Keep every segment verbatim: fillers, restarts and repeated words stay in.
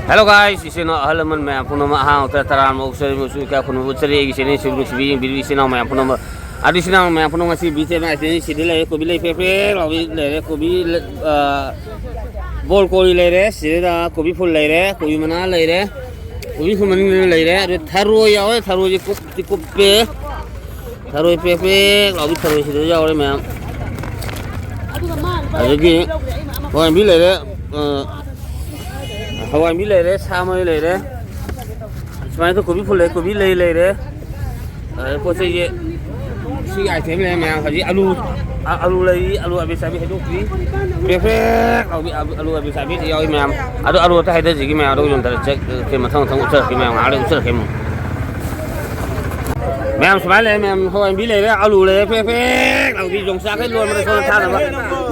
Hello guys, ꯏꯆꯤꯟ ꯏꯅꯥꯎ ꯑꯍꯜ ꯂꯃꯟ ꯃꯌꯥꯝ ꯄꯨꯝꯅꯃꯛ, ꯑꯍꯥꯡ ꯍꯛꯇ ꯇꯔꯥꯝꯅ ꯑꯣꯛꯆꯔꯤ, ꯃꯁꯨ ꯀꯌꯥ ꯈꯨꯅꯨꯕꯨ ꯆꯠꯂꯤ ꯑꯩꯒꯤ ꯆꯦꯅꯦꯜ ꯁꯤꯕꯨ ꯅꯨꯡꯁꯤꯕꯤ ꯌꯦꯡꯕꯤꯔꯤꯕ ꯏꯆꯤꯟ ꯏꯅꯥꯎ ꯃꯌꯥꯝ ꯄꯨꯝꯅꯃꯛ꯫ ꯑꯗꯨ ꯏꯆꯤꯟ ꯏꯅꯥꯎ ꯃꯌꯥꯝ ꯄꯨꯝꯅꯃꯛ ꯉꯁꯤ ꯕꯤ ꯇꯤ ꯑꯦꯝ ꯑꯥꯏ ꯇꯤ ꯁꯤꯗ ꯂꯩꯔꯦ, ꯀꯣꯕꯤ ꯂꯩ ꯄ꯭ꯔꯦꯛ ꯄ꯭ꯔꯦꯛ ꯂꯥꯎꯕꯤ ꯂꯩꯔꯦ, ꯀꯣꯕꯤ ꯂ-, ꯑ, ꯕꯣꯜ ꯀꯣꯕꯤ ꯂꯩꯔꯦ, ꯁꯤꯗ ꯀꯣꯕꯤ ꯐꯨꯜ ꯂꯩꯔꯦ, ꯀꯣꯕꯤ ꯃꯅꯥ ꯂꯩꯔꯦ, ꯀꯣꯕꯤ ꯐꯨꯜ ꯃꯅꯤꯡꯗ ꯂꯩꯔꯦ, ꯑꯗꯨ ꯊꯔꯣꯏ ꯌꯥꯎꯋꯦ, ꯊꯔꯣꯏꯁꯦ ꯀꯨꯞꯇꯤ ꯀꯨꯞꯄꯦ, ꯊꯔꯣꯏ ꯄ꯭ꯔꯦꯛ ꯄ꯭ꯔꯦꯛ ꯂꯥꯎꯕꯤ ꯊꯔꯣꯏ ꯁꯤꯗ ꯌꯥꯎꯔꯦ ꯃꯌꯥꯝ꯫ ꯑꯗꯒꯤ ꯍꯋꯥꯏꯕꯤ ꯂꯩꯔꯦ, ꯑ, ꯍꯋꯥꯏꯕꯤ ꯂꯩꯔꯦ, ꯁꯥ ꯃꯔꯣꯏ ꯂꯩꯔꯦ, ꯁꯨꯃꯥꯏꯅ ꯀꯣꯕꯤ ꯐꯨꯜ ꯂꯩ, ꯀꯣꯕꯤ ꯂꯩ ꯂꯩꯔꯦ꯫ ꯑꯗꯩ ꯄꯣꯠ ꯆꯩꯁꯦ ꯁꯤꯒꯤ ꯑꯥꯏꯇꯦꯝ ꯂꯩꯔꯦ ꯃꯌꯥꯝ꯫ ꯍꯧꯖꯤꯛ ꯑꯂꯨ, ꯑ-, ꯑꯂꯨ ꯂꯩꯔꯤ, ꯑꯂꯨ ꯑꯕꯦ ꯆꯥꯕꯤ ꯍꯩꯗꯣꯛꯇ꯭ꯔꯤ꯫ ꯄ꯭ꯔꯦꯛ ꯄ꯭ꯔꯦꯛ ꯂꯥꯎꯕꯤ ꯑꯂꯨ, ꯑꯂꯨ ꯑꯕꯦ ꯆꯥꯕꯤ ꯌꯥꯎꯏ ꯃꯌꯥꯝ꯫ ꯑꯗꯣ ꯑꯂꯨ ꯑꯇ ꯍꯥꯏꯗꯁꯤꯒꯤ ꯃꯌꯥꯝ, ꯑꯗꯨꯒ ꯌꯣꯟꯊꯔ ꯆꯠ-, ꯃꯊꯪ ꯃꯊꯪ ꯎꯠꯆꯔꯛꯀꯦ ꯃꯌꯥꯝ, ꯉꯥꯏꯍꯥꯛ ꯂꯩ ꯎꯠꯆꯔꯛꯀꯦ ꯑꯃꯨꯛ꯫ ꯃꯌꯥꯝ ꯁꯨꯃꯥꯏꯅ ꯂꯩꯔꯦ ꯃꯌꯥꯝ, ꯍꯋꯥꯏꯕꯤ ꯂꯩꯔꯦ, ꯑꯂꯨ ꯂꯩꯔꯦ, ꯄ꯭ꯔꯦꯛ ꯄ꯭ꯔꯦꯛ ꯂꯥꯎꯕꯤ ꯌꯣꯡꯆꯥꯛꯈꯩ ꯂꯣꯟꯕꯗ ꯁꯣꯝꯗ ꯊꯥꯅꯕ꯫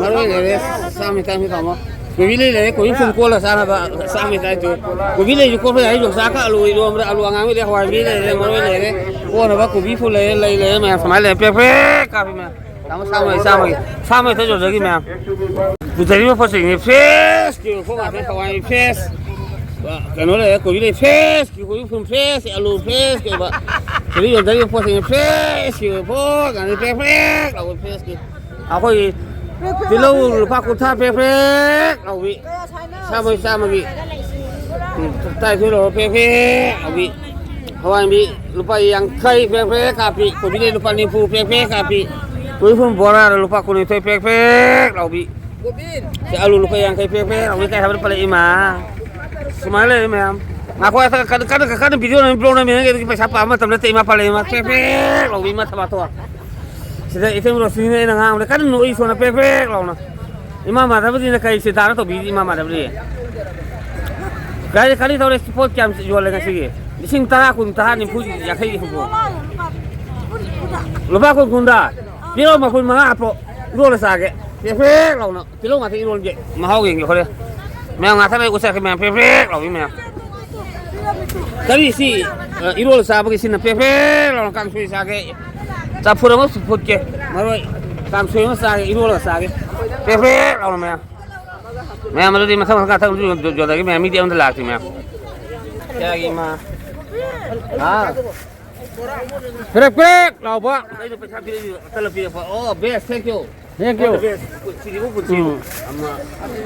ꯃꯔꯣꯏ ꯂꯩꯔꯦ, ꯆꯥꯝꯃ ꯇꯔꯥ ꯊꯝꯃꯣ꯫ ꯀꯣꯕꯤ ꯂꯩ ꯂꯩꯔꯦ, ꯀꯣꯕꯤ ꯐꯨꯜ ꯀꯣꯜꯂ ꯆꯥꯅꯕ, ꯆꯥꯝꯃ ꯇꯔꯥ ꯇꯨ꯫ ꯀꯣꯕꯤ ꯂꯩꯁꯨ ꯀꯣꯠꯄ ꯌꯥꯏ, ꯌꯣꯡꯆꯥꯛꯀ ꯑꯂꯨ ꯏꯔꯣꯝꯕꯗ, ꯑꯂꯨ ꯑꯉꯥꯡꯕꯤ ꯂꯩ, ꯍꯋꯥꯏꯕꯤ ꯂꯩꯔꯦ, ꯃꯔꯣꯏ ꯂꯩꯔꯦ, ꯀꯣꯟꯅꯕ ꯀꯣꯕꯤ ꯐꯨꯜ ꯂꯩꯔꯦ, ꯂꯩ ꯂꯩꯔꯦ ꯃꯌꯥꯝ ꯁꯨꯃꯥꯏꯅ ꯂꯩꯔꯦ, ꯄ꯭ꯔꯦꯛ ꯄ꯭ꯔꯦꯛ ꯀꯥꯞꯄꯤ ꯃꯌꯥꯝ꯫ ꯇꯥꯃꯣ ꯆꯥꯝꯃ ꯂꯩ, ꯆꯥꯝꯃꯒꯤ, ꯆꯥꯝꯃ ꯍꯦꯛꯇ ꯌꯣꯟꯖꯈꯤ ꯃꯌꯥꯝ꯫ ꯄꯨꯊꯔꯤꯕ ꯄꯣꯠꯁꯤꯡꯁꯤ ꯐ꯭ꯔꯦꯁꯀꯤ ꯑꯣꯏꯕ ꯄꯣꯠ ꯉꯥꯛꯇ, ꯍꯋꯥꯏ ꯐ꯭ꯔꯦꯁ, ꯀꯩꯅꯣ ꯂꯩꯔꯦ, ꯀꯣꯕꯤ ꯂꯩ ꯐ꯭ꯔꯦꯁꯀꯤ, ꯀꯣꯕꯤ ꯐꯨꯜ ꯐ꯭ꯔꯦꯁ, ꯑꯂꯨ ꯐ꯭ꯔꯦꯁꯀꯤ ꯑꯣꯏꯕ꯫ ꯁꯤꯗ ꯌꯣꯟꯖꯔꯤꯕ ꯄꯣꯠꯁꯤꯡꯁꯤ ꯐ꯭ꯔꯦꯁꯀꯤ ꯑꯣꯏꯕ ꯄꯣꯠ ꯉꯥꯛꯇ, ꯄ꯭ꯔꯦꯛ ꯄ꯭ꯔꯦꯛ ꯂꯥꯎꯕ ꯐ꯭ꯔꯦꯁꯀꯤ꯫ ꯑꯩꯈꯣꯏꯒꯤ ꯇꯤꯜꯍꯧ ꯂꯨꯄꯥ ꯀꯨꯟꯊ꯭ꯔꯥ ꯄ꯭ꯔꯦꯛ ꯄ꯭ꯔꯦꯛ ꯂꯥꯎꯕꯤ꯫ ꯆꯥꯝꯃꯒꯤ, ꯆꯥꯝꯃꯒꯤ꯫ ꯎꯝ, ꯇꯔꯥꯅꯤꯊꯣꯏ ꯂꯧꯔꯣ, ꯄ꯭ꯔꯦꯛ ꯄ꯭ꯔꯦꯛ ꯂꯥꯎꯕꯤ꯫ ꯍꯋꯥꯏꯕꯤ ꯂꯨꯄꯥ ꯌꯥꯡꯈꯩ ꯄ꯭ꯔꯦꯛ ꯄ꯭ꯔꯦꯛ ꯀꯥꯞꯄꯤ꯫ ꯀꯣꯕꯤ ꯂꯩ ꯂꯨꯄꯥ ꯅꯤꯐꯨ ꯄ꯭ꯔꯦꯛ ꯄ꯭ꯔꯦꯛ ꯀꯥꯞꯄꯤ꯫ ꯀꯣꯕꯤ ꯐꯨꯜ ꯕꯣꯔꯥꯗ ꯂꯨꯄꯥ ꯀꯨꯟꯅꯤꯊꯣꯏ ꯄ꯭ꯔꯦꯛ ꯄ꯭ꯔꯦꯛ ꯂꯥꯎꯕꯤ꯫ ꯁꯤ ꯑꯂꯨ ꯂꯨꯄꯥ ꯌꯥꯡꯈꯩ ꯄ꯭ꯔꯦꯛ ꯄ꯭ꯔꯦꯛ ꯂꯥꯎꯕꯤ꯫ ꯀꯩ ꯍꯥꯏꯕꯅꯣ ꯄꯜꯂꯛꯏ ꯏꯃꯥ? ꯁꯨꯃꯥꯏꯅ ꯂꯩꯔꯦ ꯃꯌꯥꯝ꯫ ꯉꯥꯏꯈꯣ, ꯀꯟꯅ, ꯀꯟꯅ, ꯀꯟꯅ, ꯀꯟꯅ ꯚꯤꯗꯤꯑꯣ ꯅꯝꯃꯤ, ꯕ꯭ꯂꯣꯛ ꯅꯝꯃꯤ, ꯅꯪꯒꯤ ꯑꯗꯨꯒꯤ ꯄꯩꯁꯥ ꯄꯥꯕ ꯃꯇꯝ ꯅꯠꯇꯦ ꯏꯃꯥ, ꯄꯜꯂꯛꯏ ꯏꯃꯥ꯫ ꯄ꯭ꯔꯦꯛ ꯄ꯭ꯔꯦꯛ ꯂꯥꯎꯕꯤ ꯏꯃꯥ ꯊꯕꯥꯛ ꯊꯣꯛꯑ꯫ ꯁꯤꯗ ꯏꯊꯦꯝ ꯔꯣꯁꯅꯤꯅ ꯑꯩꯅ ꯉꯥꯡꯕꯗ ꯀꯟꯅ ꯅꯣꯛꯏ ꯁꯣꯝꯗ ꯄ꯭ꯔꯦꯛ ꯄ꯭ꯔꯦꯛ ꯂꯥꯎꯅ꯫ ꯏꯃꯥ ꯃꯥꯙꯕꯗꯤꯅ ꯀꯔꯤ ꯁꯤꯗꯥꯅ ꯇꯧꯕꯤꯔꯤ ꯏꯃꯥ ꯃꯥꯙꯕꯗꯤ? ꯒꯥꯔꯤ ꯈꯔꯤ ꯊꯧꯔꯦ ꯄꯣꯠ ꯀꯌꯥꯝ ꯌꯣꯜꯂꯦ ꯉꯁꯤꯒꯤ? ꯂꯤꯁꯤꯡ ꯇꯔꯥ, ꯀꯨꯟ, ꯇꯔꯥ, ꯅꯤꯐꯨ, ꯌꯥꯡꯈꯩ, ꯍꯨꯝꯐꯨ꯫ ꯂꯨꯄꯥ ꯀꯨꯟ ꯀꯨꯟꯗ꯫ ꯄꯤꯔꯛꯑꯣ ꯃꯄꯨꯟ ꯃꯉꯥ ꯍꯥꯞꯄꯣ꯫ ꯏꯔꯣꯜꯂ ꯆꯥꯒꯦ꯫ ꯄ꯭ꯔꯦꯛ ꯄ꯭ꯔꯦꯛ ꯂꯥꯎꯅ꯫ ꯇꯤꯜꯍꯧ ꯉꯥꯛꯇ ꯏꯔꯣꯟꯒꯦ꯫ ꯃꯍꯥꯎ ꯌꯦꯡꯒꯦ ꯍꯣꯔꯦꯟ꯫ ꯃꯌꯥꯝ ꯉꯥꯛꯇ ꯂꯩ ꯎꯠꯆꯔꯛꯀꯦ ꯃꯌꯥꯝ꯫ ꯄ꯭ꯔꯦꯛ ꯄ꯭ꯔꯦꯛ ꯂꯥꯎꯕꯤ ꯃꯌꯥꯝ꯫ ꯀꯔꯤ ꯁꯤ, ꯑ, ꯏꯔꯣꯜꯂ ꯆꯥꯕꯒꯤ ꯁꯤꯅ ꯄ꯭ꯔꯦꯛ ꯄ꯭ꯔꯦꯛ ꯂꯥꯎꯅ ꯀꯥꯡꯁꯣꯏ ꯆꯥꯒꯦ꯫ ꯆꯝꯐꯨꯠ ꯑꯃ ꯐꯨꯠꯀꯦ꯫ ꯃꯔꯣꯏ ꯀꯥꯡꯁꯣꯏ ꯑꯃ ꯆꯥꯒꯦ, ꯏꯔꯣꯜꯂꯒ ꯆꯥꯒꯦ꯫ ꯄ꯭ꯔꯦꯛ ꯄ꯭ꯔꯦꯛ ꯂꯥꯎꯅ ꯃꯌꯥꯝ꯫ ꯃꯌꯥꯝ ꯑꯗꯨꯗꯤ ꯃꯊꯪ ꯃꯊꯪ ꯉꯥꯛꯇꯪ ꯌꯣꯟ-, ꯌꯣꯟ-, ꯌꯣꯟꯖꯔꯒꯦ ꯃꯌꯥꯝ, ꯃꯤꯗꯤ ꯑꯝꯇ ꯂꯥꯛꯇ꯭ꯔꯤ ꯃꯌꯥꯝ꯫ ꯀꯌꯥꯒꯤ ꯏꯃꯥ? ꯍꯥ? ꯄ꯭ꯔꯦꯛ ꯄ꯭ꯔꯦꯛ ꯂꯥꯎꯕ꯫ ꯑꯩꯅ ꯄꯩꯁꯥ ꯄꯤꯔꯛꯏ, ꯈꯜꯂ ꯄꯤꯔꯛꯄ꯫ ꯑꯣ, best, thank you꯫ Thank you. All the best꯫ ꯄꯨꯟꯁꯤꯁꯤꯕꯨ ꯄꯨꯟꯁꯤ꯫ ꯎꯝ꯫ ꯑꯃ, ꯑꯅꯤ,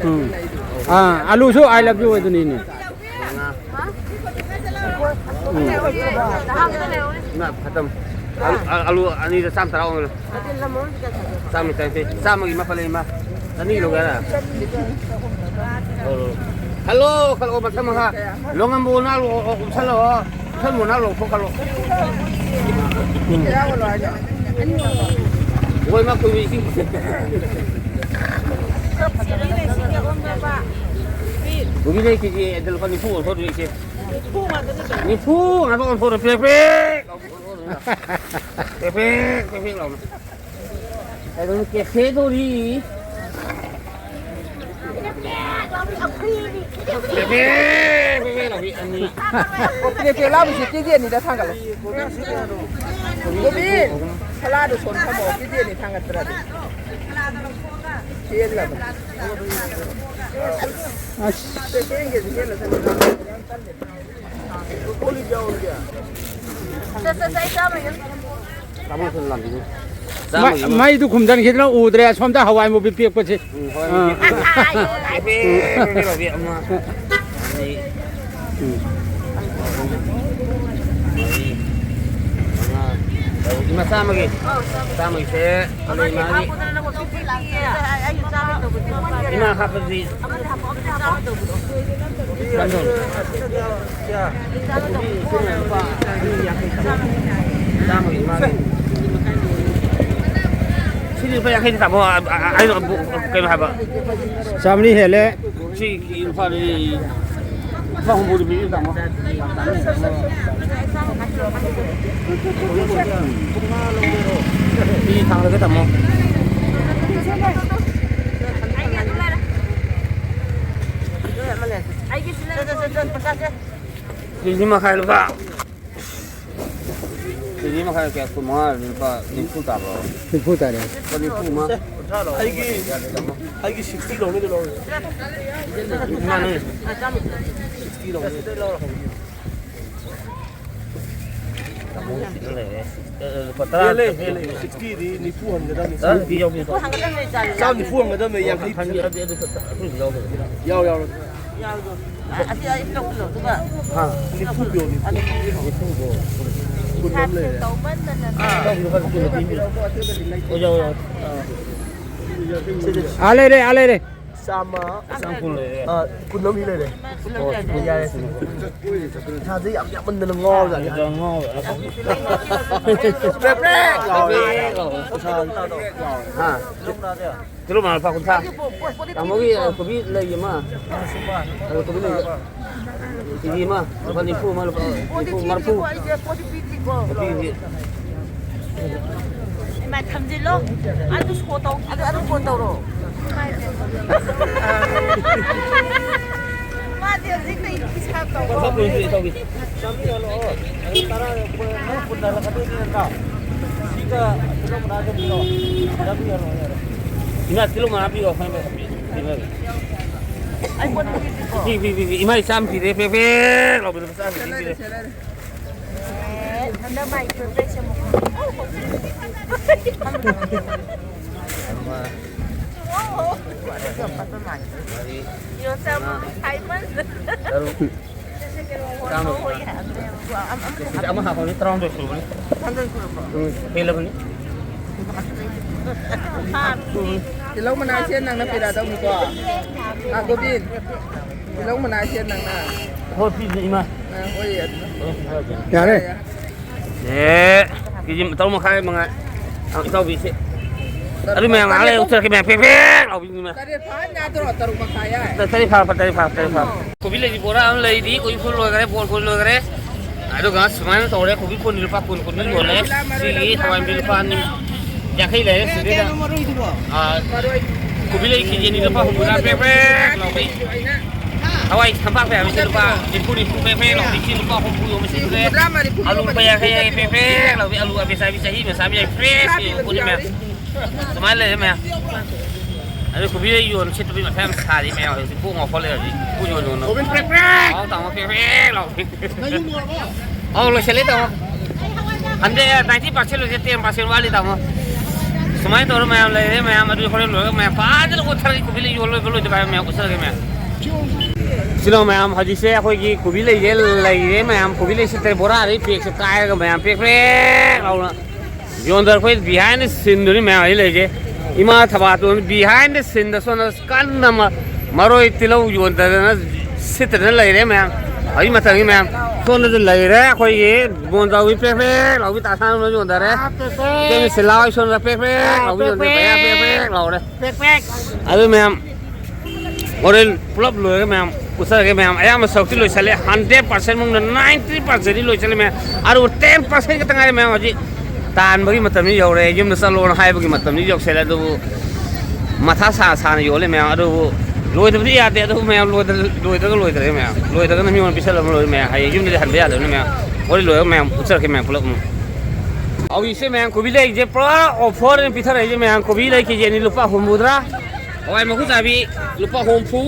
ꯎꯝ꯫ ꯑꯥ, ꯑꯂꯨꯁꯨ I love you ꯑꯗꯨꯅꯤꯅꯦ꯫ ꯃꯉꯥ꯫ ꯎꯝ꯫ ꯏꯃꯥ, ꯈꯇꯝ꯫ ꯑꯂꯨ, ꯑꯂꯨ ꯑꯅꯤꯗ ꯆꯥꯝ ꯇꯔꯥ ꯑꯣꯟꯈ꯭ꯔꯦ꯫ ꯆꯥꯝꯃ ꯇꯔꯥ ꯄꯤ꯫ ꯆꯥꯝꯃꯒꯤ ꯃꯥꯄꯜ ꯂꯩ, ꯏꯃꯥ꯫ ꯆꯅꯤ ꯂꯧꯒꯦ ꯍꯥꯏꯔ? ꯂꯧꯔꯣ꯫ ꯈꯜꯂꯣ, ꯈꯜꯂꯣ, ꯃꯊꯪ ꯃꯈꯥ꯫ ꯂꯣꯡꯉꯝꯕ ꯑꯣꯟꯅ ꯂꯣ-, ꯑꯣ, ꯎꯞꯁꯜꯂꯣ꯫ ꯎꯞꯁꯜ ꯃꯣꯟꯅ ꯂꯧꯊꯣꯛ ꯈꯜꯂꯣ꯫ ꯍꯣꯏ, ꯃꯥ ꯀꯨꯏꯕ ꯏꯁꯤꯡ꯫ ꯀꯣꯕꯤ ꯂꯩ ꯀꯦꯖꯤ ꯂꯨꯄꯥ ꯅꯤꯐꯨ ꯑꯣꯟꯊꯣꯛꯑꯣ, ꯏꯆꯦ꯫ ꯅꯤꯐꯨ ꯉꯥꯛꯇ ꯑꯣꯟꯊꯣꯛꯑꯣ, ꯄꯦꯛ ꯄꯦꯛ꯫ ꯄꯦꯄꯦ, ꯄꯦꯄꯦ ꯂꯥꯎꯅ꯫ ꯀꯩꯅꯣ cafe ꯗꯣꯔꯤ꯫ ꯄꯦꯄꯦ, ꯄꯦꯄꯦ ꯂꯥꯎꯕꯤ ꯑꯅꯤ꯫ ꯄꯦꯄꯦ ꯂꯥꯎꯕꯤꯁꯦ ꯀꯦꯖꯤ ꯑꯅꯤꯗ ꯊꯥꯡꯒꯠꯂꯣ꯫ ꯀꯣꯕꯤ ꯁꯂꯥꯗꯨ ꯁꯣꯝ ꯊꯝꯃꯣ, ꯀꯦꯖꯤ ꯑꯅꯤ ꯊꯥꯡꯒꯠꯇ꯭ꯔꯗꯤ꯫ ꯍꯦꯜꯂꯕꯅꯤ꯫ ꯑꯁ꯫ ꯄꯦꯄꯦ ꯀꯦꯖꯤ ꯍꯦꯜꯂ ꯊꯝꯃꯣ꯫ ꯃꯩꯗꯨ ꯈꯨꯝꯖꯤꯟꯈꯤꯗꯅ ꯎꯗ꯭ꯔꯦ, ꯑꯁꯣꯝꯗ ꯍꯋꯥꯏ ꯃꯨꯕꯤ ꯄꯦꯛꯄꯁꯦ꯫ ꯎꯝ, ꯍꯋꯥꯏ ꯃꯨꯕꯤ ꯑꯥ꯫ ꯄꯦꯛꯄ꯫ ꯄꯦꯛ, ꯄꯦꯛ, ꯄꯦꯛ ꯂꯥꯎꯕꯤ ꯑꯃ꯫ ꯑꯅꯤ꯫ ꯎꯝ꯫ ꯑꯍꯨꯝ꯫ ꯃꯔꯤ꯫ ꯃꯉꯥ꯫ ꯇꯔꯨꯛ꯫ ꯏꯃꯥ, ꯆꯥꯝꯃꯒꯤ꯫ ꯆꯥꯝꯃꯒꯤꯁꯦ꯫ ꯏꯃꯥ, ꯍꯥꯞꯄꯗꯤ꯫ ꯁꯤꯗꯤ ꯂꯨꯄꯥ ꯌꯥꯡꯈꯩꯗꯤ ꯇꯥꯃꯣ, ꯑ, ꯑ, ꯑꯩꯅ ꯑꯃꯨꯛ ꯀꯩꯅꯣ ꯍꯥꯏꯕ꯫ ꯆꯥꯃꯔꯤ ꯍꯦꯜꯂꯦ꯫ ꯁꯤ ꯂꯨꯄꯥ ꯂꯨꯄꯥ ꯍꯨꯝꯐꯨꯗꯤ ꯄꯤꯕꯤꯌꯨ, ꯇꯥꯃꯣ꯫ ꯁꯤ ꯊꯥꯡꯒꯠꯂꯒꯦ, ꯇꯥꯃꯣ꯫ ꯀꯦꯖꯤ ꯃꯈꯥꯏ ꯂꯨꯄꯥ꯫ ꯀꯦꯖꯤ ꯃꯈꯥꯏ ꯀꯌꯥ? ꯀꯨꯟꯃꯉꯥ, ꯂꯨꯄꯥ ꯅꯤꯐꯨ ꯇꯥꯕ꯭ꯔꯣ? ꯅꯤꯐꯨ ꯇꯥꯔꯦ꯫ ꯂꯨꯄꯥ ꯅꯤꯐꯨ ꯑꯃ꯫ ꯑꯩꯒꯤ, ꯑꯩꯒꯤ ꯁꯤꯛꯁꯇꯤ ꯂꯧꯅꯤꯗ ꯂꯧꯔꯦ꯫ ꯁꯤꯛꯁꯇꯤ ꯂꯧꯅꯤ꯫ ꯂꯨꯄꯥ ꯇꯔꯥ ꯍꯦꯜꯂꯦ, ꯍꯦꯜꯂꯦ꯫ ꯁꯤꯛꯁꯇꯤꯗꯤ ꯅꯤꯐꯨ ꯍꯟꯒꯗꯕꯅꯤ꯫ ꯇꯔꯥ ꯄꯤ ꯌꯥꯎꯕꯤ꯫ ꯆꯥꯝ ꯅꯤꯐꯨ ꯍꯟꯒꯗꯕꯅꯤ, ꯌꯥꯡꯈꯩ ꯍꯟꯒꯦ, ꯑꯗꯨ ꯑꯗꯨ ꯑꯗꯨ ꯌꯥꯎꯕ꯫ ꯌꯥꯎ, ꯌꯥꯎꯔꯣꯏ꯫ ꯌꯥꯎꯗꯣ꯫ ꯑ-, ꯑꯁꯤ ꯑꯩ ꯄꯤꯔꯛꯄꯗꯣ, ꯑꯗꯨꯒ ꯍꯥ? ꯅꯤꯐꯨ ꯄꯤꯌꯣ, ꯅꯤꯐꯨ꯫ ꯅꯤꯐꯨꯗꯣ꯫ ꯀꯨꯟ ꯑꯃ ꯂꯩꯔꯦ꯫ ꯇꯧꯃꯟꯗꯅ꯫ ꯑꯥ꯫ ꯌꯥꯎ, ꯌꯥꯎ, ꯌꯥꯎ꯫ ꯑꯥ꯫ ꯑꯥ ꯂꯩꯔꯦ, ꯑꯥ ꯂꯩꯔꯦ꯫ ꯆꯥꯝꯃ꯫ ꯆꯥꯝ ꯀꯨꯟ ꯂꯩꯔꯦ꯫ ꯑꯥ, ꯀꯨꯟ ꯑꯃ ꯂꯩꯔꯦ꯫ ꯀꯨꯟ ꯑꯃ ꯂꯩꯔꯦ꯫ ꯌꯥꯔꯦ꯫ ꯄꯩꯁꯥꯁꯦ ꯌꯥꯝ ꯌꯥꯝꯃꯟꯗꯅ ꯉꯥꯎꯔꯖꯥꯠꯅꯤ꯫ ꯌꯥꯝ ꯉꯥꯎꯔꯦ꯫ ꯄ꯭ꯔꯦꯛ ꯄ꯭ꯔꯦꯛ ꯂꯥꯎꯔꯦ꯫ ꯄ꯭ꯔꯦꯛ ꯂꯥꯎꯔꯦ꯫ ꯍꯥ? ꯀꯤꯂꯣ ꯃꯉꯥ ꯂꯨꯄꯥ ꯀꯨꯟꯊ꯭ꯔꯥ꯫ ꯇꯥꯃꯣꯒꯤ, ꯑ, ꯀꯣꯕꯤ ꯂꯩ ꯑꯃ꯫ ꯑꯗꯨ ꯀꯣꯕꯤ ꯂꯩ꯫ ꯀꯦꯖꯤ ꯑꯃ ꯂꯨꯄꯥ ꯅꯤꯐꯨ ꯑꯃ, ꯂꯨꯄꯥ ꯅꯤꯐꯨ, ꯃꯔꯤꯐꯨ꯫ ꯀꯣꯕꯤꯁꯤ꯫ ꯏꯃꯥ, ꯊꯝꯖꯤꯜꯂꯣ꯫ ꯑꯗꯨ ꯁꯣ ꯇꯧ-, ꯑꯗꯨ, ꯑꯗꯨ ꯐꯣꯟ ꯇꯧꯔꯣ꯫ ꯃꯥꯗꯤ ꯍꯧꯖꯤꯛꯇ ꯏꯁꯥ ꯇꯧꯔꯣ꯫ ꯆꯥꯝꯃꯔꯤ ꯍꯜꯂꯛꯑꯣ꯫ ꯑꯗꯨ ꯇꯔꯥ ꯅꯪ ꯄꯨꯟꯅꯔꯛꯀꯗꯣꯏꯅꯤ ꯅꯠꯇ꯭ꯔꯣ? ꯁꯤꯒ ꯀꯤꯂꯣ ꯃꯉꯥꯒ ꯄꯤꯔꯣ꯫ ꯆꯥꯝꯃꯔꯤ ꯍꯜꯂꯛꯑꯣ ꯌꯥꯔꯦ꯫ ꯏꯃꯥ, ꯀꯤꯂꯣ ꯃꯉꯥ ꯄꯤꯔꯣ, ꯑꯩꯈꯣꯏ ꯄꯤꯔꯒꯦ꯫ ꯑꯩ ꯀꯣꯟ ꯄꯤꯔꯤꯁꯤꯀꯣ꯫ ꯄꯤ, ꯄꯤ, ꯄꯤ, ꯄꯤ꯫ ꯏꯃꯥ, ꯏꯆꯥ ꯑꯃ ꯄꯤꯔꯦ, ꯄꯦ, ꯄꯦ ꯂꯥꯎꯕꯗꯣ ꯃꯆꯥ ꯑꯃ ꯄꯤꯔꯦ꯫ ꯑꯦ, ꯍꯟꯗꯛ ꯃꯥꯏ ꯐꯦꯕꯔꯦꯠꯁꯦ ꯑꯃꯨꯛ꯫ ꯑꯃ, ꯃꯔꯤ, ꯌꯣꯠꯁꯦ ꯑꯃꯨꯛ ꯃꯉꯥ, ꯍꯥꯏꯃꯟꯗꯅ꯫ ꯇꯔꯨꯛ, ꯆꯥꯝꯃ꯫ ꯑꯃ ꯍꯥꯞꯄꯗꯤ ꯇꯔꯥꯍꯨꯝꯗꯣꯏ ꯁꯨꯔꯕꯅꯤ꯫ ꯎꯝ, ꯍꯦꯜꯂꯕꯅꯤ꯫ ꯇꯤꯜꯍꯧ ꯃꯅꯥꯁꯦ ꯅꯪꯅ ꯄꯤꯔꯛꯑꯗꯧꯅꯤꯀꯣ꯫ ꯑꯥ, ꯒꯣꯕꯤꯟ, ꯇꯤꯜꯍꯧ ꯃꯅꯥꯁꯦ ꯅꯪꯅ꯫ ꯍꯣꯏ, ꯐꯤꯁꯦ ꯏꯃꯥ꯫ ꯑꯥ, ꯍꯣꯏ, ꯑꯗꯨ꯫ ꯌꯥꯔꯦ꯫ ꯑꯦ, ꯀꯦꯖꯤ ꯇꯔꯨꯛ ꯃꯈꯥꯏ ꯃꯉꯥꯏ꯫ ꯑ, ꯏꯇꯥꯎꯕꯤꯁꯦ꯫ ꯑꯗꯨ ꯃꯌꯥꯝ ꯉꯥꯏꯍꯥꯛ ꯂꯩꯔ ꯎꯠꯆꯔꯛꯀꯦ, ꯃꯌꯥꯝ ꯄꯦ ꯄꯦ ꯂꯥꯎꯕꯤꯅꯤ, ꯃꯌꯥꯝ꯫ ꯇꯔꯦꯠ ꯐꯥ ꯌꯥꯗ꯭ꯔꯣ? ꯇꯔꯨꯛ ꯃꯈꯥꯏ ꯌꯥꯏ꯫ ꯇꯔꯦꯠ ꯐꯥꯔꯛꯄ, ꯇꯔꯦꯠ ꯐꯥꯔꯛꯄ, ꯇꯔꯦꯠ ꯐꯥꯔꯛꯄ꯫ ꯀꯣꯕꯤ ꯂꯩꯔꯤ ꯕꯣꯔꯥ ꯑꯃ ꯂꯩꯔꯤ, ꯀꯣꯕꯤ ꯐꯨꯜ ꯂꯣꯏꯈꯔꯦ, ꯕꯣꯜ ꯐꯨꯜ ꯂꯣꯏꯈꯔꯦ꯫ ꯑꯗꯨꯒ ꯁꯨꯃꯥꯏꯅ ꯇꯧꯔꯦ, ꯀꯣꯕꯤ ꯐꯨꯜ ꯂꯨꯄꯥ ꯀꯨꯟ, ꯀꯨꯟ ꯌꯣꯜꯂꯦ꯫ ꯁꯤꯒꯤ ꯍꯋꯥꯏ ꯃꯨꯕꯤ ꯂꯨꯄꯥ ꯑꯅꯤ, ꯌꯥꯡꯈꯩ ꯂꯩꯔꯦ꯫ ꯁꯤꯗꯩꯗ, ꯑ, ꯀꯣꯕꯤ ꯂꯩ ꯀꯦꯖꯤ ꯑꯅꯤ ꯂꯨꯄꯥ ꯍꯨꯝꯐꯨꯇꯔꯥ ꯄꯦꯛ ꯄꯦꯛ ꯂꯥꯎꯕꯤ꯫ ꯍꯋꯥꯏ ꯊꯝꯄꯥꯛ ꯄꯦꯛ ꯍꯥꯏꯕꯁꯤ ꯂꯨꯄꯥ ꯅꯤꯐꯨ, ꯅꯤꯐꯨ ꯄꯦꯛ ꯄꯦꯛ ꯂꯥꯎꯕꯤ꯫ ꯁꯤ ꯂꯨꯄꯥ ꯍꯨꯝꯐꯨ ꯌꯣꯟꯕꯁꯤ ꯂꯩꯔꯦ꯫ ꯑꯂꯨ ꯂꯨꯄꯥ ꯌꯥꯡꯈꯩ, ꯌꯥꯡꯈꯩ ꯄꯦꯛ ꯄꯦꯛ ꯂꯥꯎꯕꯤ꯫ ꯑꯂꯨ ꯑꯕꯦꯁꯥꯕꯤ ꯆꯍꯤ ꯑꯃ ꯆꯥꯕ ꯌꯥꯏ꯫ ꯐ꯭ꯔꯦꯁ ꯑꯣꯏꯕ ꯄꯣꯠꯅꯤ ꯃꯌꯥꯝ꯫ ꯑꯗꯨꯃꯥꯏꯅ ꯂꯩꯔꯦ ꯃꯌꯥꯝ꯫ ꯑꯗꯨ ꯀꯣꯕꯤ ꯂꯩ ꯌꯣꯟ ꯁꯤꯠꯇꯕꯩ ꯃꯊꯥ ꯌꯥꯝ ꯁꯥꯔꯤ ꯃꯌꯥꯝ ꯍꯧꯖꯤꯛ꯫ ꯄꯣꯛ ꯉꯥꯎꯈꯠꯂꯦ ꯍꯧꯖꯤꯛ꯫ ꯄꯣꯠ ꯌꯣꯟ ꯌꯣꯟꯅꯕ꯫ ꯀꯣꯕꯤ ꯄ꯭ꯔꯦꯛ ꯄ꯭ꯔꯦꯛ! ꯑꯥꯎ ꯇꯥꯃꯣ ꯄ꯭ꯔꯦꯛ ꯄ꯭ꯔꯦꯛ ꯂꯥꯎ꯫ ꯅꯪ ꯌꯨꯝ ꯌꯧꯔꯕꯣ? ꯑꯧ, ꯂꯣꯏꯁꯤꯜꯂꯦ ꯇꯥꯃꯣ꯫ ꯍꯟꯗꯦ, ninety percent ꯂꯣꯏꯁꯤꯜꯂꯦ, ten percent ꯋꯥꯠꯂꯤ ꯇꯥꯃꯣ꯫ ꯁꯨꯃꯥꯏꯅ ꯇꯧꯔ ꯃꯌꯥꯝ ꯂꯩꯔꯦ ꯃꯌꯥꯝ꯫ ꯑꯗꯨ ꯍꯣꯔꯦꯟ ꯂꯣꯏꯔꯒ ꯃꯌꯥꯝ ꯐꯖꯅ ꯎꯠꯊꯔꯒꯦ꯫ ꯀꯣꯕꯤ ꯂꯩ ꯌꯣꯟ ꯂꯣꯏꯕ ꯂꯣꯏꯗꯕ ꯍꯥꯏꯕ ꯃꯌꯥꯝ ꯎꯠꯊꯔꯒꯦ ꯃꯌꯥꯝ꯫ ꯁꯤꯂꯣ ꯃꯌꯥꯝ, ꯍꯧꯖꯤꯛꯁꯦ ꯑꯩꯈꯣꯏꯒꯤ ꯀꯣꯕꯤ ꯂꯩꯁꯦ ꯂꯩꯔꯦ ꯃꯌꯥꯝ꯫ ꯀꯣꯕꯤ ꯂꯩ ꯁꯤꯠꯇ꯭ꯔꯦ, ꯕꯣꯔꯥꯗꯩ ꯄꯦꯛꯁꯦ ꯀꯥꯏꯔꯒ ꯃꯌꯥꯝ ꯄ꯭ꯔꯦꯛ ꯄ꯭ꯔꯦꯛ ꯂꯥꯎꯅ ꯌꯣꯟꯗꯔꯛꯄꯩ behind the scene ꯗꯨꯅꯤ ꯃꯌꯥꯝ ꯍꯧꯖꯤꯛ ꯂꯩꯔꯤꯁꯦ꯫ ꯏꯃꯥ ꯊꯕꯥꯇꯣꯟ behind the scene ꯗ ꯁꯣꯝꯗ ꯀꯟꯅ ꯃ-, ꯃꯔꯣꯏ ꯇꯤꯜꯍꯧ ꯌꯣꯟꯗꯗꯅ ꯁꯤꯠꯇꯗꯅ ꯂꯩꯔꯦ ꯃꯌꯥꯝ꯫ ꯍꯧꯖꯤꯛ ꯃꯇꯝꯒꯤ ꯃꯌꯥꯝ ꯁꯣꯝꯗꯁꯨ ꯂꯩꯔꯦ ꯑꯩꯈꯣꯏꯒꯤ ꯕꯣꯟꯖꯥꯎꯕꯤ ꯄ꯭ꯔꯦꯛ ꯄ꯭ꯔꯦꯛ ꯂꯥꯎꯕꯤ ꯇꯥꯁꯥꯟ ꯑꯃ ꯌꯣꯟꯊꯔꯦ꯫ ꯏꯇꯩꯃ ꯁꯤꯂꯥ ꯍꯣꯏ ꯁꯣꯝꯗ ꯄ꯭ꯔꯦꯛ ꯄ꯭ꯔꯦꯛ ꯂꯥꯎꯕꯤ ꯌꯣꯟꯊꯔꯦ꯫ ꯄ꯭ꯔꯦꯛ ꯄ꯭ꯔꯦꯛ ꯂꯥꯎꯔꯦ꯫ ꯑꯗꯨ ꯃꯌꯥꯝ ꯍꯣꯔꯦꯟ ꯄꯨꯂꯞ ꯂꯣꯏꯔꯒ ꯃꯌꯥꯝ ꯎꯠꯆꯔꯒꯦ ꯃꯌꯥꯝ꯫ ꯑꯌꯥꯝꯕ ꯁꯔꯨꯛꯇꯤ ꯂꯣꯏꯁꯜꯂꯦ꯫ Hundred percent ꯃꯅꯨꯡꯗ ninety percent ꯗꯤ ꯂꯣꯏꯁꯜꯂꯦ ꯃꯌꯥꯝ꯫ ꯑꯗꯨꯕꯨ ten percent ꯈꯛꯇ ꯉꯥꯏꯔꯦ ꯃꯌꯥꯝ꯫ ꯍꯧꯖꯤꯛ ꯇꯥꯟꯕꯒꯤ ꯃꯇꯝꯗꯤ ꯌꯧꯔꯦ꯫ ꯌꯨꯝꯗ ꯆꯠꯂꯣꯅ ꯍꯥꯏꯕꯒꯤ ꯃꯇꯝꯗꯤ ꯌꯧꯁꯜꯂꯦ꯫ ꯑꯗꯨꯕꯨ ꯃꯊꯥ ꯁꯥ ꯁꯥꯅ ꯌꯣꯜꯂꯦ ꯃꯌꯥꯝ꯫ ꯑꯗꯨꯕꯨ ꯂꯣꯏꯗꯕꯗꯤ ꯌꯥꯗꯦ꯫ ꯑꯗꯨꯕꯨ ꯃꯌꯥꯝ ꯂꯣꯏꯗ-, ꯂꯣꯏꯗ꯭ꯔꯒ ꯂꯣꯏꯗ꯭ꯔꯦ ꯃꯌꯥꯝ꯫ ꯂꯣꯏꯗ꯭ꯔꯒꯅ ꯃꯤꯉꯣꯟꯗ ꯄꯤꯁꯜꯂꯝꯃ ꯂꯣꯏꯔꯦ ꯃꯌꯥꯝ꯫ ꯍꯌꯦꯡ ꯌꯨꯝꯗꯗꯤ ꯍꯟꯕ ꯌꯥꯗꯕꯅꯤ ꯃꯌꯥꯝ꯫ ꯍꯣꯔꯦꯟ ꯂꯣꯏꯔꯒ ꯃꯌꯥꯝ ꯎꯠꯆꯔꯛꯀꯦ ꯃꯌꯥꯝ ꯄꯨꯂꯞ꯫ ꯍꯧꯖꯤꯛꯁꯦ ꯃꯌꯥꯝ ꯀꯣꯕꯤ ꯂꯩꯁꯦ ꯄꯨꯔꯥ offer ꯑꯣꯏꯅ ꯄꯤꯊꯔꯛꯏꯁꯦ ꯃꯌꯥꯝ꯫ ꯀꯣꯕꯤ ꯂꯩ ꯀꯦꯖꯤ ꯑꯅꯤ ꯂꯨꯄꯥ ꯍꯨꯝꯐꯨꯇꯔꯥ꯫ ꯍꯋꯥꯏ ꯃꯀꯨ ꯆꯥꯕꯤ ꯂꯨꯄꯥ ꯍꯨꯝꯐꯨ꯫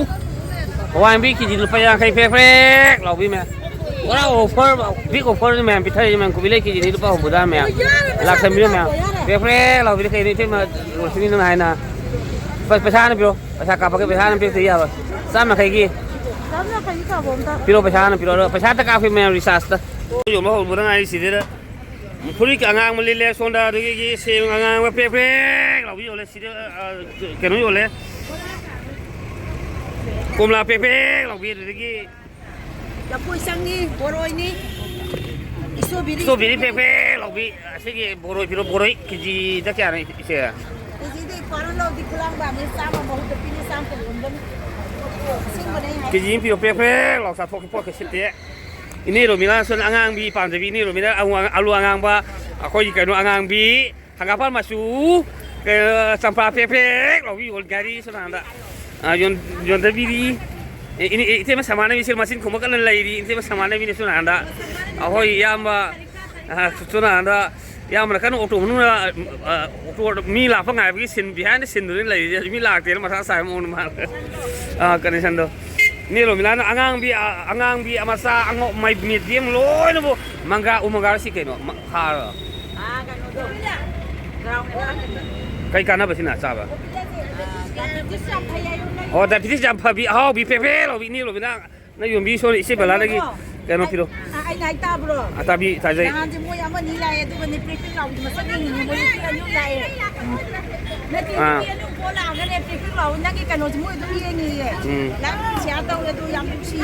ꯍꯋꯥꯏ ꯃꯨꯕꯤ ꯀꯦꯖꯤ ꯂꯨꯄꯥ ꯌꯥꯡꯈꯩ ꯄ꯭ꯔꯦꯛ ꯄ꯭ꯔꯦꯛ ꯂꯥꯎꯕꯤ ꯃꯌꯥꯝ꯫ ꯄꯨꯔꯥ offer, big offer ꯅꯤ ꯃꯌꯥꯝ ꯄꯤꯊꯔꯛꯏꯁꯦ ꯃꯌꯥꯝ꯫ ꯀꯣꯕꯤ ꯂꯩ ꯀꯦꯖꯤ ꯑꯅꯤ ꯂꯨꯄꯥ ꯍꯨꯝꯐꯨꯇꯔꯥ ꯃꯌꯥꯝ꯫ ꯂꯥꯛꯁꯟꯕꯤꯔꯣ ꯃꯌꯥꯝ꯫ ꯄ꯭ꯔꯦꯛ ꯄ꯭ꯔꯦꯛ ꯂꯥꯎꯕꯤꯗ ꯀꯩꯅꯣ ꯏꯇꯩꯃ ꯔꯣꯁꯅꯤ ꯅꯪ ꯍꯥꯏꯅ꯫ ꯄꯩ-, ꯄꯩꯁꯥ ꯍꯥꯟꯅ ꯄꯤꯔꯣ꯫ ꯄꯩꯁꯥ ꯀꯥꯞꯄꯛꯀꯦ, ꯄꯩꯁꯥ ꯍꯥꯟꯅ ꯄꯤꯔꯛꯇ ꯌꯥꯔꯣꯏ꯫ ꯆꯥꯝ ꯌꯥꯡꯈꯩꯒꯤ꯫ ꯆꯥꯝ ꯌꯥꯡꯈꯩꯒꯤ ꯀꯥꯞꯄꯣ ꯑꯝꯇ꯫ ꯄꯤꯔꯣ, ꯄꯩꯁꯥ ꯍꯥꯟꯅ ꯄꯤꯔꯣ꯫ ꯑꯗꯣ ꯄꯩꯁꯥ ꯍꯦꯛꯇ ꯀꯥꯞꯄꯤ ꯃꯌꯥꯝ recharge ꯇ꯫ ꯌꯣꯟꯕ ꯍꯧꯕꯗ ꯉꯥꯏꯔꯤ ꯁꯤꯗꯩꯗ꯫ ꯐꯨꯔꯤꯠ ꯑꯉꯥꯡꯕ ꯂꯤꯠꯂꯦ ꯁꯣꯝꯗ, ꯑꯗꯨꯗꯒꯤ ꯁꯦꯝ ꯑꯉꯥꯡꯕ ꯄ꯭ꯔꯦꯛ ꯄ꯭ꯔꯦꯛ ꯂꯥꯎꯕꯤ ꯌꯣꯜꯂꯦ ꯁꯤꯗ, ꯑ, ꯀꯩꯅꯣ ꯌꯣꯜꯂꯦ꯫ ꯀꯣꯝꯂꯥ ꯄ꯭ꯔꯦꯛ ꯄ꯭ꯔꯦꯛ ꯂꯥꯎꯕꯤ, ꯑꯗꯨꯗꯒꯤ ꯂꯐꯣꯏ ꯆꯪꯉꯤ, ꯕꯣꯔꯣꯏꯅꯤ, strawberry꯫ Strawberry ꯄ꯭ꯔꯦꯛ ꯄ꯭ꯔꯦꯛ ꯂꯥꯎꯕꯤ꯫ ꯑꯁꯤꯒꯤ ꯕꯣꯔꯣꯏ ꯄꯤꯔꯣ, ꯕꯣꯔꯣꯏ ꯀꯦꯖꯤꯗ ꯀꯌꯥꯅꯣ ꯏꯆꯦ? ꯀꯦꯖꯤꯗ ꯏꯄꯥꯅ ꯂꯧꯗꯤ ꯈꯨꯂꯥꯡꯕꯥꯅꯤ, ꯆꯥꯝꯃ ꯃꯍꯨꯠꯇ ꯄꯤꯅꯤ, ꯆꯥꯝ ꯀꯨꯟ ꯑꯣꯟꯕꯅꯤ꯫ ꯑꯁꯦꯡꯕꯅꯦ ꯑꯩ ꯍꯥꯏꯁꯦ꯫ ꯀꯦꯖꯤ ꯑꯃ ꯄꯤꯌꯣ, ꯄ꯭ꯔꯦꯛ ꯄ꯭ꯔꯦꯛ ꯂꯥꯎ ꯆꯥꯊꯣꯛꯀꯦ, ꯄꯣꯠꯀ ꯁꯤꯠꯇꯦ꯫ ꯏꯅꯦ ꯔꯣꯃꯤꯂꯥꯁꯨ ꯑꯉꯥꯡꯕꯤ ꯄꯥꯝꯖꯕꯤ, ꯏꯅꯦ ꯔꯣꯃꯤꯂꯥ ꯑꯂꯨ ꯑꯉꯥꯡꯕ, ꯑꯩꯈꯣꯏꯒꯤ ꯀꯩꯅꯣ ꯑꯉꯥꯡꯕꯤ, ꯍꯪꯒꯥꯝꯄꯥꯜ ꯃꯆꯨ, ꯀꯩꯅꯣ, ꯆꯝꯄ꯭ꯔꯥ ꯄ꯭ꯔꯦꯛ ꯄ꯭ꯔꯦꯛ ꯂꯥꯎꯕꯤ ꯌꯣꯜ ꯒꯥꯔꯤ ꯁꯣꯝ ꯅꯥꯀꯟꯗ꯫ ꯑ, ꯌꯣꯟ-, ꯌꯣꯟꯊꯕꯤꯔꯤ꯫ ꯑꯦ, ꯏꯅꯦ, ꯑꯦ, ꯏꯇꯩꯃ ꯁꯃꯥꯟꯅꯕꯤꯁꯦ ꯃꯆꯤꯟ ꯈꯨꯝꯕ ꯀꯟꯅ ꯂꯩꯔꯤ꯫ ꯏꯇꯩꯃ ꯁꯃꯥꯟꯅꯕꯤꯅꯦ ꯁꯣꯝ ꯅꯥꯀꯟꯗ꯫ ꯑꯩꯈꯣꯏ ꯏꯌꯥꯝꯕ, ꯑ, ꯁꯣꯝ ꯅꯥꯀꯟꯗ ꯌꯥꯝꯅ ꯀꯟꯅ ꯑꯣꯇꯣ ꯃꯅꯨꯡꯗ, ꯑ, ꯑꯣꯇꯣ ꯃꯤ ꯂꯥꯛꯄ ꯉꯥꯏꯕꯒꯤ ꯁꯤꯟ, behind the scene ꯗꯨꯅꯤ ꯂꯩꯔꯤꯁꯦ꯫ ꯃꯤ ꯂꯥꯛꯇꯦꯅ ꯃꯊꯥ ꯁꯥꯏ ꯃꯑꯣꯡꯗ ꯃꯥꯜꯂꯦ꯫ ꯑ, condition ꯗꯣ꯫ ꯅꯦ ꯔꯣꯃꯤꯂꯥꯅ ꯑꯉꯥꯡꯕꯤ, ꯑ, ꯑꯉꯥꯡꯕꯤ, ꯃꯆꯥ, ꯑꯉꯧ-, ꯃꯩ-, medium ꯂꯣꯏꯅꯕꯨ ꯃꯪꯒ꯭ꯔꯥ, ꯎ ꯃꯪꯒ꯭ꯔꯥ ꯁꯤ ꯀꯩꯅꯣ? ꯃ-, ꯍꯥꯔ꯫ ꯑꯥ, ꯀꯩꯅꯣꯗꯣ꯫ ꯒ꯭ꯔꯥꯎꯟ ꯃꯅꯥꯛꯀꯤꯗꯣ꯫ ꯀꯩ ꯀꯥꯟꯅꯕ ꯁꯤꯅ ꯆꯥꯕ? ꯑꯥ, diabetes ꯌꯥꯝ ꯐꯩ ꯍꯥꯏꯌꯣ, ꯅꯪ꯫ ꯑꯣ, diabetes ꯌꯥꯝ ꯐꯕꯤ, ꯑꯍꯥꯎꯕꯤ, ꯄꯦ ꯄꯦ ꯂꯥꯎꯕꯤ ꯏꯅꯦ ꯔꯣꯃꯤꯂꯥ꯫ ꯅꯪ ꯌꯣꯟꯕꯤ ꯁꯣ ꯏꯆꯦ ꯕꯂꯥꯗꯒꯤ ꯀꯩꯅꯣ ꯄꯤꯔꯣ꯫ ꯑ, ꯑꯩꯅ ꯍꯥꯏ ꯇꯥꯕ꯭ꯔꯣ? ꯑ, ꯇꯥꯕꯤ, ꯇꯥꯖꯩ꯫ ꯅꯍꯥꯟꯁꯦ ꯃꯣꯏ ꯑꯃꯅꯤ ꯂꯥꯛꯑꯦ, ꯑꯗꯨꯒꯅꯦ ꯄ꯭ꯔꯤꯛ ꯄ꯭ꯔꯤꯛ ꯂꯥꯎꯕꯗꯤ ꯃꯁꯛ ꯌꯦꯡꯅꯤꯡꯉꯦ, ꯃꯣꯏ ꯅꯨꯄꯤ ꯑꯅꯤ ꯂꯥꯛꯑꯦ꯫ ꯅꯠꯇꯦ, ꯑꯥ꯫ ꯅꯨꯄꯤ ꯑꯅꯤ ꯄꯣ ꯂꯥꯛꯑꯒꯅꯦ ꯄ꯭ꯔꯤꯛ ꯄ꯭ꯔꯤꯛ ꯂꯥꯎꯕ ꯅꯪꯒꯤ ꯀꯩꯅꯣꯁꯦ ꯃꯣꯏ ꯑꯗꯨꯝ ꯌꯦꯡꯉꯤꯌꯦ꯫ ꯎꯝ꯫ ꯂꯥꯏꯛ ꯁꯤꯌꯥꯔ ꯇꯧꯔꯦ, ꯑꯗꯨ ꯌꯥꯝ ꯅꯨꯡꯁꯤ꯫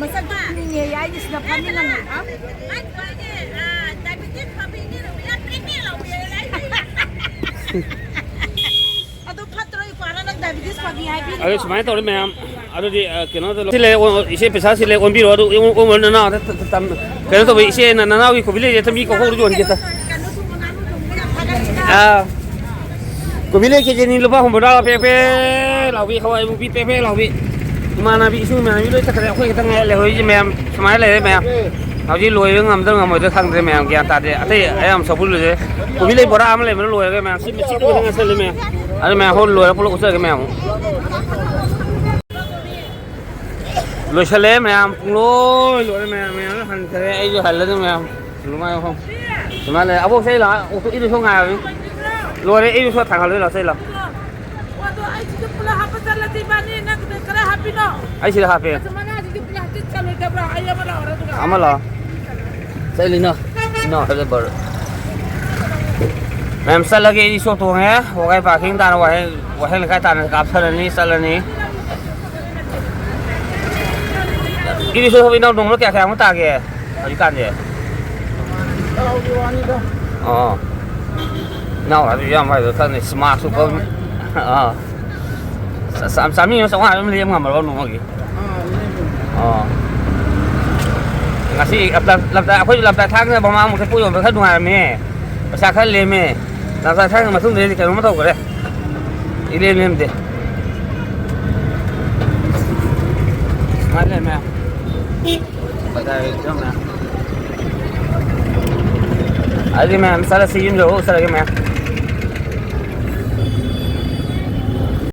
ꯃꯁꯛꯇꯣ ꯎꯅꯤꯡꯉꯦ, ꯑꯩꯗꯤ ꯁꯤꯗ ꯐꯝꯃꯤꯟꯅꯅꯤ꯫ ꯑꯗꯣ ꯐꯠꯇ꯭ꯔꯣ ꯏꯄ꯭ꯋꯥꯅ ꯅꯪ diabetes ꯐꯕꯤ ꯍꯥꯏꯕꯤꯔꯤꯗꯣ? ꯑꯗꯨ ꯁꯨꯃꯥꯏꯅ ꯇꯧꯔꯦ ꯃꯌꯥꯝ꯫ ꯑꯗꯨꯗꯤ, ꯑ, ꯀꯩꯅꯣ ꯇꯧꯔꯣ꯫ ꯁꯤ ꯂꯩ, ꯑꯣ, ꯏꯆꯦ ꯄꯩꯁꯥ ꯁꯤ ꯂꯩ, ꯑꯣꯟꯕꯤꯔꯣ꯫ ꯑꯗꯨ ꯑꯣꯟ-, ꯑꯣꯟꯕ ꯅꯅꯥꯎ ꯑꯝꯇ ꯇ-, ꯇ-, ꯇꯝ-, ꯀꯩꯅꯣ ꯇꯧꯕ, ꯏꯆꯦꯅ ꯅꯅꯥꯎꯒꯤ ꯀꯣꯕꯤ ꯂꯩꯁꯦ ꯑꯝꯇ ꯃꯤ ꯀꯧꯊꯣꯛꯑꯒ ꯌꯣꯟꯒꯦ ꯇ-, ꯑꯥ, ꯀꯣꯕꯤ ꯂꯩ ꯀꯦꯖꯤ ꯑꯅꯤ ꯂꯨꯄꯥ ꯍꯨꯝꯐꯨꯇꯔꯥ ꯄꯦ ꯄꯦ ꯂꯥꯎꯕꯤ, ꯍꯋꯥꯏ ꯃꯨꯕꯤ ꯄꯦ ꯄꯦ ꯂꯥꯎꯕꯤ꯫ ꯏꯃꯥꯟꯅꯕꯤ, ꯏꯁꯨꯡ ꯏꯃꯥꯟꯅꯕꯤ ꯂꯣꯏ ꯆꯠꯈ꯭ꯔꯦ, ꯑꯩꯈꯣꯏ ꯈꯛꯇ ꯉꯥꯏ ꯂꯩꯍꯧꯔꯤꯁꯦ ꯃꯌꯥꯝ꯫ ꯁꯨꯃꯥꯏꯅ ꯂꯩꯔꯦ ꯃꯌꯥꯝ꯫ ꯍꯧꯖꯤꯛ ꯂꯣꯏꯕ ꯉꯝꯗ꯭ꯔꯥ ꯉꯝꯃꯣꯏꯗ꯭ꯔꯥ ꯈꯪꯗ꯭ꯔꯦ ꯃꯌꯥꯝ, ꯒ꯭ꯌꯥꯟ ꯇꯥꯗꯦ꯫ ꯑꯇꯩ ꯑꯌꯥꯝꯕ ꯁꯐꯨ ꯂꯣꯏꯔꯦ꯫ ꯀꯣꯕꯤ ꯂꯩ ꯕꯣꯔꯥ ꯑꯃ ꯂꯩꯕꯅ ꯂꯣꯏꯔꯒ ꯃꯌꯥꯝ ꯁꯤ ꯃꯆꯤꯠ ꯑꯃ ꯉꯥꯏꯁꯜꯂꯤ ꯃꯌꯥꯝ꯫ ꯑꯗꯨ ꯃꯌꯥꯝ ꯍꯣꯜ ꯂꯣꯏꯔ ꯄꯨꯂꯞ ꯎꯠꯆꯔꯒꯦ ꯃꯌꯥꯝ꯫ ꯂꯣꯏꯁꯜꯂꯦ ꯃꯌꯥꯝ, ꯄꯨꯡꯂꯣꯏ ꯂꯣꯏꯔꯦ ꯃꯌꯥꯝ, ꯃꯌꯥꯝ ꯂꯣꯏ ꯍꯟꯈ꯭ꯔꯦ, ꯑꯩꯁꯨ ꯍꯜꯂꯅꯤ ꯃꯌꯥꯝ꯫ ꯅꯨꯡꯉꯥꯏ ꯃꯐꯝ꯫ ꯁꯨꯃꯥꯏꯅ ꯂꯩ꯫ ꯑꯕꯣꯛꯁꯦ ꯑꯩ ꯂꯥꯛ-, ꯑꯣꯛꯇꯣ ꯏꯔꯨ ꯁꯣ ꯉꯥꯏꯔꯕꯅꯤ꯫ ꯂꯣꯏꯔꯦ, ꯏꯔꯨ ꯁꯣ ꯊꯥꯡꯒꯠꯂꯣꯏ ꯂꯥꯛꯆꯩ ꯂꯥꯛ꯫ ꯑꯗꯣ ꯑꯩ ꯁꯤꯗ ꯄꯨꯂꯞ ꯍꯥꯞꯄ ꯆꯠꯂꯗꯤ ꯏꯕꯥꯅꯤ ꯅꯪ ꯈꯔ ꯍꯥꯞꯄꯤꯅꯣ? ꯑꯩ ꯁꯤꯗ ꯍꯥꯞꯄꯦ꯫ ꯑꯁ, ꯃꯉꯥꯁꯤꯗꯤ ꯄꯨꯂꯞ ꯍꯥꯞꯆꯤꯟ ꯆꯠꯂꯣꯏꯗꯕ꯭ꯔꯣ? ꯑꯩ ꯑꯃ ꯂꯥꯛꯑꯣꯔꯥ ꯑꯗꯨꯒ? ꯑꯃ ꯂꯥꯛꯑꯣ꯫ ꯆꯠꯂꯤꯅꯣ? ꯏꯅꯥꯎ ꯍꯥꯏꯕ ꯕꯔꯣ꯫ ꯃꯌꯥꯝ ꯆꯠꯂꯒꯦ, ꯑꯩ ꯁꯣ ꯇꯣꯡꯉꯦ꯫ ꯋꯥꯒꯥꯏ ꯄꯥꯔꯀꯤꯡ ꯇꯥꯅ ꯋꯥꯍꯦꯡ, ꯋꯥꯍꯦꯡ ꯂꯩꯀꯥꯏ ꯇꯥꯅ ꯀꯥꯞꯊꯔꯅꯤ, ꯆꯠꯂꯅꯤ꯫ ꯏꯔꯤꯁꯣ ꯍꯣꯏ ꯏꯅꯥꯎ ꯅꯣꯡꯃꯗ ꯀꯌꯥ ꯀꯌꯥꯃꯨꯛ ꯇꯥꯒꯦ ꯍꯧꯖꯤꯛꯀꯥꯟꯁꯦ? ꯇꯥꯍꯧꯗꯦ ꯋꯥꯅꯤꯗ꯫ ꯑꯣ꯫ ꯏꯅꯥꯎ ꯍꯥꯏꯗꯤ ꯌꯥꯝ ꯍꯥꯏꯕ ꯈꯪꯗꯦ, ꯁ꯭ꯃꯥꯔꯠꯁꯨ ꯀꯧꯅꯤ꯫ ꯑꯥ꯫ ꯆꯥ-, ꯆꯥ-, ꯆꯥꯝꯃꯔꯤ ꯑꯃ ꯆꯥꯝꯃꯉꯥ ꯑꯗꯨꯝ ꯂꯦꯝ ꯉꯝꯃꯕ ꯅꯣꯡꯃꯒꯤ? ꯑꯥ, ꯂꯦꯝꯃꯤ꯫ ꯑꯣ꯫ ꯉꯁꯤ ꯂꯝꯇꯥ-, ꯂꯝꯇꯥ-, ꯑꯩꯈꯣꯏꯁꯨ ꯂꯝꯇꯥ ꯊꯥꯡꯖ ꯃꯃꯥꯡꯃꯨꯛꯇ ꯄꯣꯠ ꯌꯣꯟꯕ ꯈꯔ ꯅꯨꯡꯉꯥꯏꯔꯝꯃꯦ꯫ ꯄꯩꯁꯥ ꯈꯔ ꯂꯦꯝꯃꯦ꯫ ꯂꯝꯇꯥ ꯊꯥꯡꯖ ꯃꯇꯨꯡꯗꯗꯤ ꯀꯩꯅꯣꯝꯃ ꯇꯧꯈ꯭ꯔꯦ꯫ ꯏꯂꯦꯝ ꯂꯦꯝꯗꯦ꯫ ꯁꯨꯃꯥꯏꯅ ꯂꯩꯔꯝꯃꯦ꯫ ꯕꯖꯥꯔꯒꯤ ꯐꯤꯕꯝꯅꯦ꯫ ꯑꯗꯨꯗꯤ ꯃꯌꯥꯝ ꯆꯠꯂꯁꯤ, ꯌꯨꯝ ꯌꯧꯔꯒ ꯎꯆꯔꯒꯦ ꯃꯌꯥꯝ꯫